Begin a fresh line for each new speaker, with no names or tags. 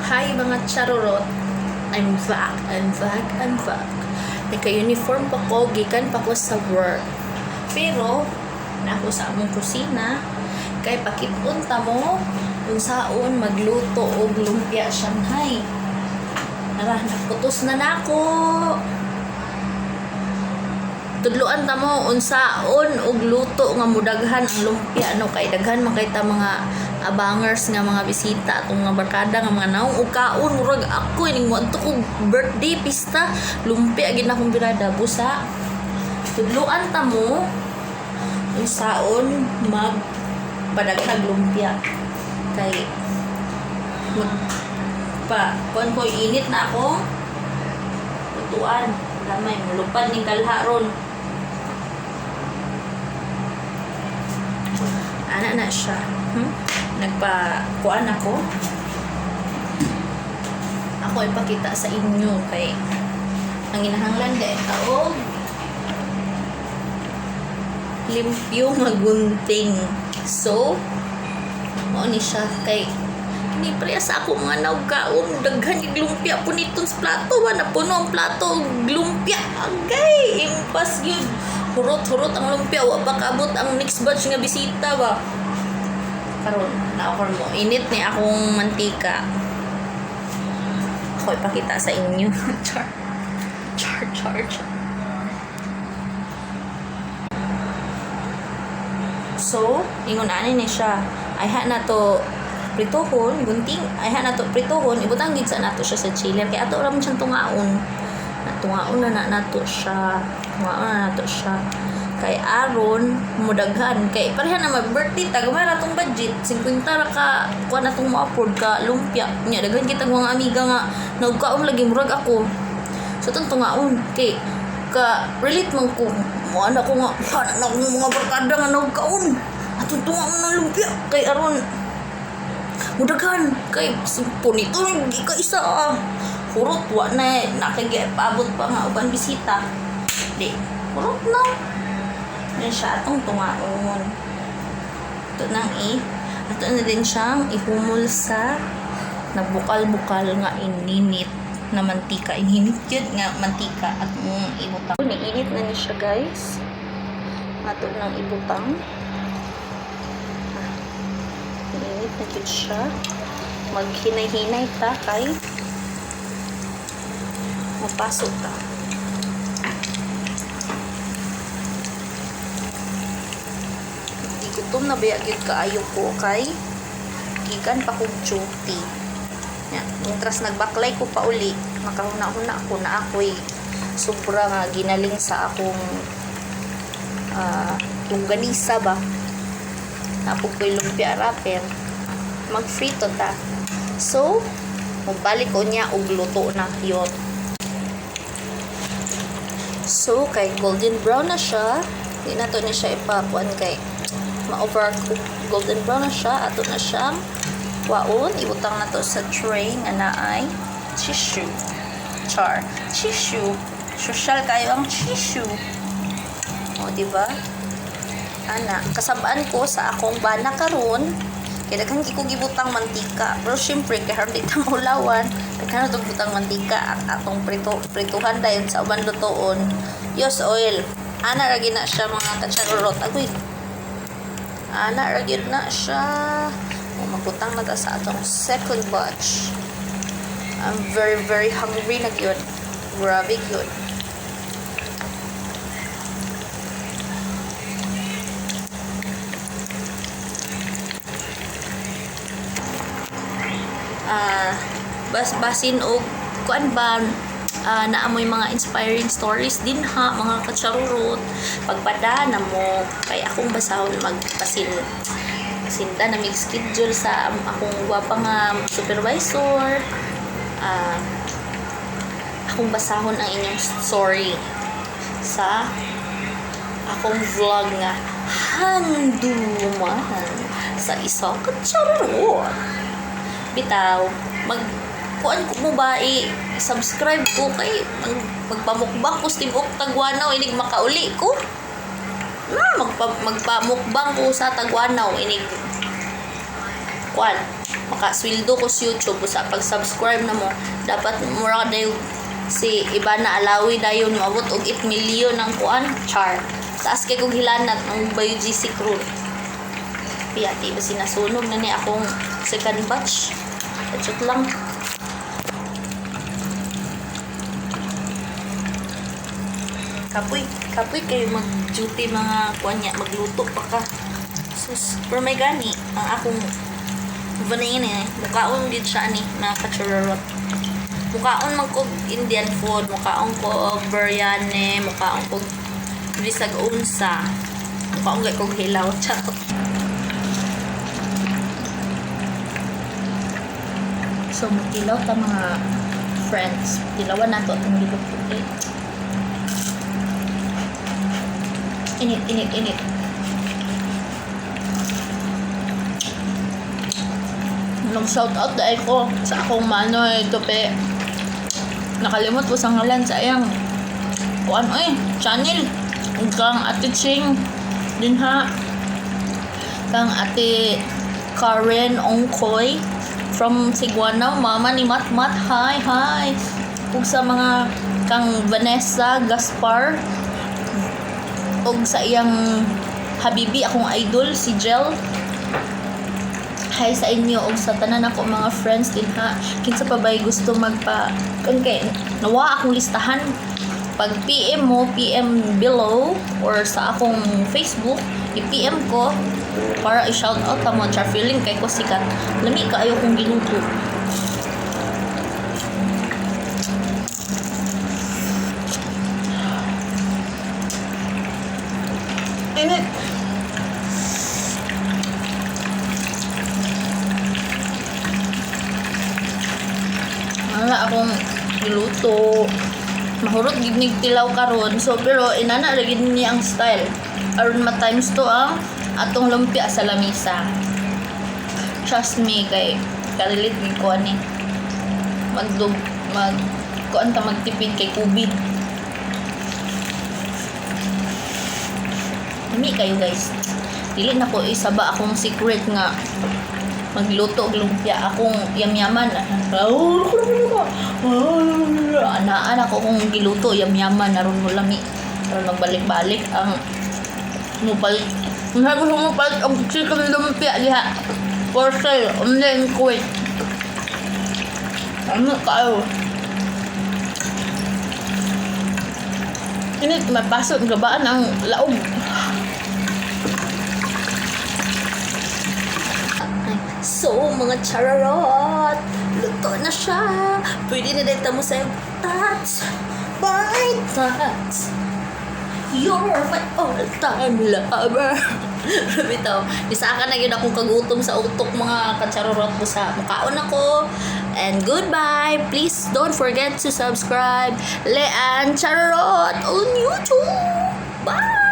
Hi, mga charorot. I'm back, I'm back, I'm back. Nagka-uniform pa ko, gikan pa ko sa work. Pero, na ako sa among kusina, kay pakit-on ta mo, unsaon magluto og lumpia Shanghai. Tara, nagputos na nako. Tudluan ta mo unsaon og luto nga mudaghan ang lumpia, no, kay daghan man kay ta mga abangers nga mga bisita, atong mga barkada nga mga naong og kaon murag ako ining moadto kog birthday pista, lumpia gid na akong birada. Busa tudluan ta mo unsaon mag padaghag lumpia kay mag pa kuan ko, init na akong lutuan, gamay mulupad ning kalha ron. Ana na siya. Nagpa kuan ako. Ako ipakita sa inyo kay ang ginahanglan kay taog limpyo nga gunting. So, mao ni siya kay kini pareha sa ako mga naugkaon, daghan yung lumpia punitong sa plato ba, napuno ang plato og lumpia, agay impas yun, hurot-hurot ang lumpia, wa pa kaabot ang next batch nga bisita ba. Karon na ako mo init ni akong mantika, ako ipakita sa inyo. Char char char char. So, ingon ani ni siya. Ayha na to prituhon, gunting, ayha na to prituhon, ibutang gid sa nato siya sa chiller kay ato ra man siyang tungaon. Tungaon na na nato siya. Tungaon na nato siya. Kay aron mudaghan kay pareha na mag birthday ta, gamay ra tong budget, 50 ra ka kuan atong mo-afford ka lumpia nya, daghan kitang mga amiga nga nagkaon lagi murag ako. So tong tungaon kay ka relate man ko mo ana ko nga ana na akong mga barkada nga nagkaon, atong tungaon ng lumpia kay aron mudaghan kay punito ka isa ah. Hurot wa na nakigipaabot pa nga uban bisita, di hurot na yan siya. Atong tungaon ito nang i ato na din siyang ihumol sa nabukal-bukal nga ininit na mantika, ininit yun nga mantika at mong ibutang. Niinit na ni siya, guys, ato nang ibutang. Ah, niinit na gyud siya, maghinay-hinay ta kay mapasok ta. Gigutom na baya gyud kaayo ko kay gikan pa kog duty. Ya, mientras nagbaklay ko pa uli, makahuna-huna ko na ako'y sobra nga ginaling sa akong longganisa ba. Napog ko'y lumpia wrapper. Magfrito ta. So, magbalik ko niya og luto na yun. So, kay golden brown na siya. Di na to ni siya ipakuan kay ma-overcook. Golden brown na siya. Ato na siyang waon. Ibutang na to sa tray nga naay tissue. Char. Tissue. Social kayo ang tissue. O, di ba? Ana, kasabaan ko sa akong bana karon kay daghan ko gibutang mantika. Pero syempre kay aron di ta maulawan, daghan na butang mantika ang atong prito prituhan dayon sa uban lutoon. Use oil. Ana ra gyud na siya, mga kacharorot. Agoy. Ana ra gyud na siya. O, magbutang na ta sa atong second batch. I'm very very hungry na gyud. Grabe gyud. Ah, bas basin og kuan ba, naamoy mga inspiring stories din ha, mga kacharurot, pagpada na mo kay akong basahon, magpasin pasinta na mig schedule sa akong gwapa nga supervisor. Akong basahon ang inyong story sa akong vlog nga handuman sa isa ka charurot. Bitaw mag kuan ko mo ba, i-subscribe ko kay magpamukbang ko sa tibuok Tagwanaw inig makauli ko na, magpamukbang ko sa Tagwanaw inig kuan. Makasweldo ko sa YouTube sa pag-subscribe na mo. Dapat mura dayo si Ivana Alawi dayon moabot og 8 million ang kuan, char. Taas kay kog hilanat ang BioGC crew. Piyati ba sinasunog na ni akong second batch. Kachot lang. Kapoy, kapoy kayo mag-duty mga kuan niya, magluto pa ka. Sus, pero may gani ang akong vanayin eh. Mukaon gid siya ani mga kachurarot. Mukaon man kog Indian food, mukaon ko og biryani, mukaon kog bisag unsa. Mukaon gay kog hilaw, charot. So, magtilaw ta, mga friends. Tilawan nato atong giluto. Eh. Init, init, init.
Nag-shout out dahil ko sa akong manoy tupi. Nakalimot ko sa ngalan sa iyang kuan oy, channel. Ug kang Ate Ching din ha.
Kang Ate Karen Ongkoy from Siguanao, mama ni Mat Mat. Hi, hi. Ug sa mga kang Vanessa Gaspar ug sa iyang habibi, akong idol si Jel. Hi sa inyo ug sa tanan ako mga friends din ha. Kinsa pa ba'y gusto magpa kun kay nawa akong listahan, pag PM mo, PM below or sa akong Facebook, i-PM ko para i-shout out ta mo. Char, feeling kay ko sikat. Lami kaayo kong giluto.
Init.
Wala akong giluto. Mahurot gid nig tilaw karon. So pero inana ra gid ni ang style. Aron ma times to ang atong lumpia sa lamisa. Trust me kay karelate gid ko ani. Magdug mag kuan ta, magtipid kay COVID. Lami kayo, guys. Dili na ko isaba akong secret nga magluto og lumpia, akong yamyaman. Anaan ako kung giluto yamyaman aron mo lami. Aron magbalik-balik ang mupalit.
Sabi ko mo palit og chicken lumpia diha. For sale, only in Kuwait. Ano kayo? Init, mapasok, gabaan ang laog.
Ay, so, mga chararot, luto na siya. Pwede na din mo sa tats. Bye, tats. You're my all-time lover. Bitaw, isa ka na yun akong kagutom sa utok, mga kacharorot ko sa mukaon ako. And goodbye. Please don't forget to subscribe Leanne Chararot on YouTube. Bye!